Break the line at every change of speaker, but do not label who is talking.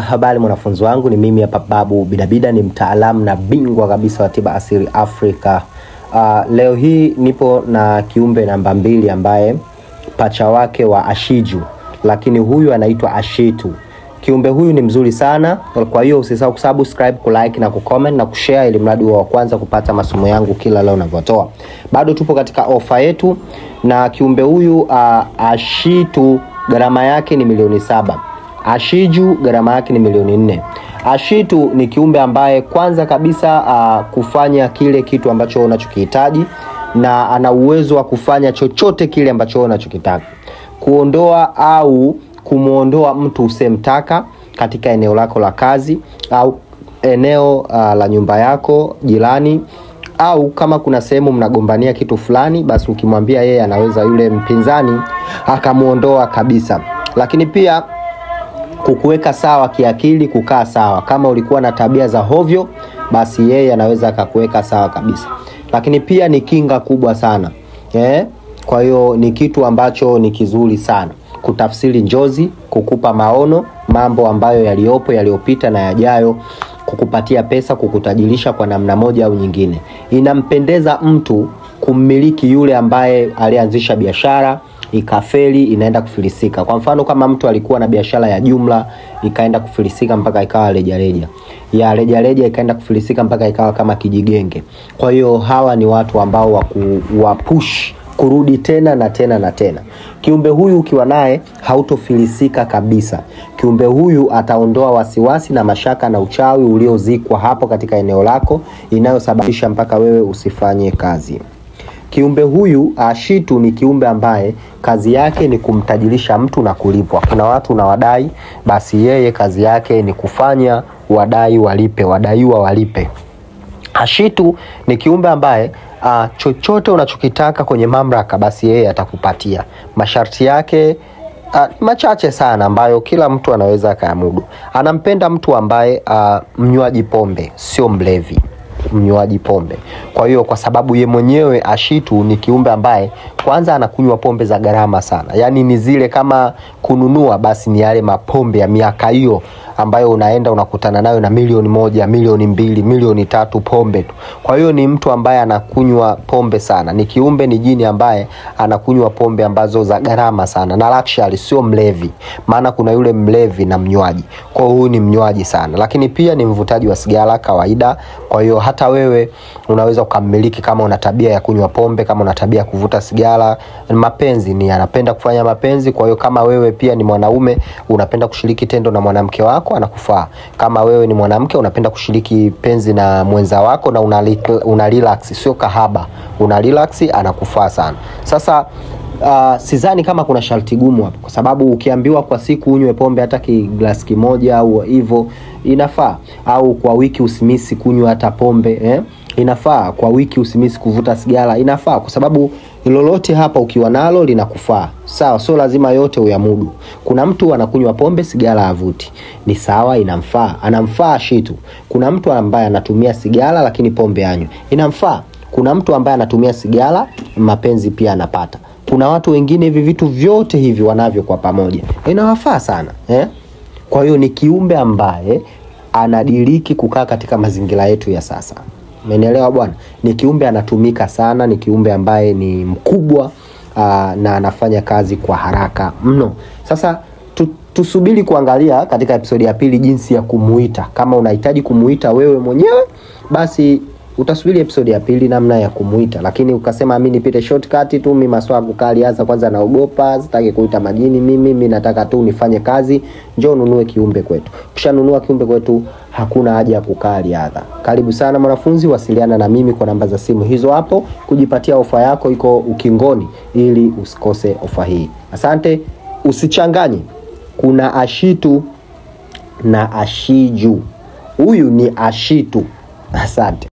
Habari mwanafunzi wangu, ni mimi hapa Babu Bidabida, ni mtaalamu na bingwa kabisa wa tiba asili Afrika. Leo hii nipo na kiumbe namba 2 ambaye pacha wake wa Ashiju, lakini huyu anaitwa Ashitu. Kiumbe huyu ni mzuri sana, kwa hiyo usisahau kusubscribe, kulike na kucomment na kushare ili mradi wa kwanza kupata masomo yangu kila leo ninavyotoa. Bado tupo katika ofa yetu na kiumbe huyu Ashitu gharama yake ni milioni 7. Ashiju gharama yake ni milioni 4. Ashitu ni kiumbe ambaye kwanza kabisa kufanya kile kitu ambacho unachokihitaji, na ana uwezo wa kufanya chochote kile ambacho unachokitaka. Kuondoa au kumuondoa mtu usemtaka katika eneo lako la kazi au eneo la nyumba yako jirani, au kama kuna sehemu mnagombania kitu fulani, basi ukimwambia yeye anaweza yule mpinzani akamuondoa kabisa. Lakini pia kukuweka sawa kiakili, kukaa sawa. Kama ulikuwa na tabia za hovyo, basi yeye anaweza akakuweka sawa kabisa. Lakini pia ni kinga kubwa sana. Kwa hiyo ni kitu ambacho ni kizuri sana. Kutafsiri njozi, kukupa maono, mambo ambayo yaliopo, yaliopita na yajayo, kukupatia pesa, kukutajirisha kwa namna moja au nyingine. Inampendeza mtu kummiliki yule ambaye alianzisha biashara ikafeli, inaenda kufilisika. Kwa mfano kama mtu alikuwa na biashara ya jumla ikaenda kufilisika mpaka ikawa rejareja, ya rejareja ikaenda kufilisika mpaka ikawa kama kijigenge. Kwa hiyo hawa ni watu ambao wa push kurudi tena na tena na tena. Kiumbe huyu ukiwa naye hautofilisika kabisa. Kiumbe huyu ataondoa wasiwasi na mashaka na uchawi uliozikwa hapo katika eneo lako, inayosababisha mpaka wewe usifanye kazi. Kiumbe huyu Ashitu ni kiumbe ambaye kazi yake ni kumtajirisha mtu na kulipwa. Kuna watu na wadai, basi yeye kazi yake ni kufanya wadai walipe, wadaiwa walipe. Ashitu ni kiumbe ambaye chochote unachokitaka kwenye mamlaka basi yeye atakupatia. Masharti yake machache sana ambayo kila mtu anaweza akayamudu. Anampenda mtu ambaye mnywaji pombe, sio mlevi, mnywaji pombe. Kwa hiyo kwa sababu ye mwenyewe Ashitu ni kiumbe ambaye kwanza anakunywa pombe za gharama sana. Yaani ni zile kama kununua basi ni yale mapombe ya miaka hiyo ambayo unaenda unakutana nayo na milioni 1, milioni 2, milioni 3 pombe tu. Kwa hiyo ni mtu ambaye anakunywa pombe sana. Ni kiumbe, ni jini ambaye anakunywa pombe ambazo za gharama sana na luxury, sio mlevi. Maana kuna yule mlevi na mnywaji. Kwa hiyo huyu ni mnywaji sana. Lakini pia ni mvutaji wa sigara kawaida. Kwa hiyo hata wewe unaweza ukamiliki kama una tabia ya kunywa pombe, kama una tabia ya kuvuta sigara. Mapenzi ni anapenda kufanya mapenzi. Kwa hiyo kama wewe pia ni mwanaume unapenda kushiriki tendo na mwanamke wako, anakufaa. Kama wewe ni mwanamke unapenda kushiriki penzi na mwenza wako na una relax, sio kahaba, una relax, anakufaa sana. Sasa sidhani kama kuna sharti gumu hapo, kwa sababu ukiambiwa kwa siku unywe pombe hata kiglasi kimoja au hivyo inafaa, au kwa wiki usimisi kunywa hata pombe inafaa, kwa wiki usimisi kuvuta sigara inafaa, kwa sababu lolote hapa ukiwa nalo linakufaa. Sawa, sio lazima yote uyamudu. Kuna mtu anakunywa pombe sigara avuti, ni sawa, inamfaa, anamfaa Ashitu. Kuna mtu ambaye anatumia sigara lakini pombe anywe, inamfaa. Kuna mtu ambaye anatumia sigara mapenzi pia anapata. Kuna watu wengine hivi vitu vyote hivi wanavyo kwa pamoja, inawafaa sana. Kwa hiyo ni kiumbe ambaye anadiriki kukaa katika mazingira yetu ya sasa. Umeelewa bwana? Ni kiumbe anatumika sana, ni kiumbe ambaye ni mkubwa na anafanya kazi kwa haraka mno. Sasa tusubiri kuangalia katika episodi ya pili jinsi ya kumuita. Kama unahitaji kumuita wewe mwenyewe, basi utasubiri episodi ya pili namna ya kumuita. Lakini ukasema mimi nipite shortcut tu, mimi maswala kukali hasa kwanza naogopa, sitaki kuita majini, mimi nataka tu nifanye kazi, njoo ununue kiumbe kwetu. Ukishanunua kiumbe kwetu hakuna haja ya kukaa riadha. Karibu sana mwanafunzi, wasiliana na mimi kwa namba za simu hizo hapo kujipatia ofa yako, iko ukingoni, ili usikose ofa hii. Asante. Usichanganye, kuna Ashitu na Ashiju. Huyu ni Ashitu. Asante.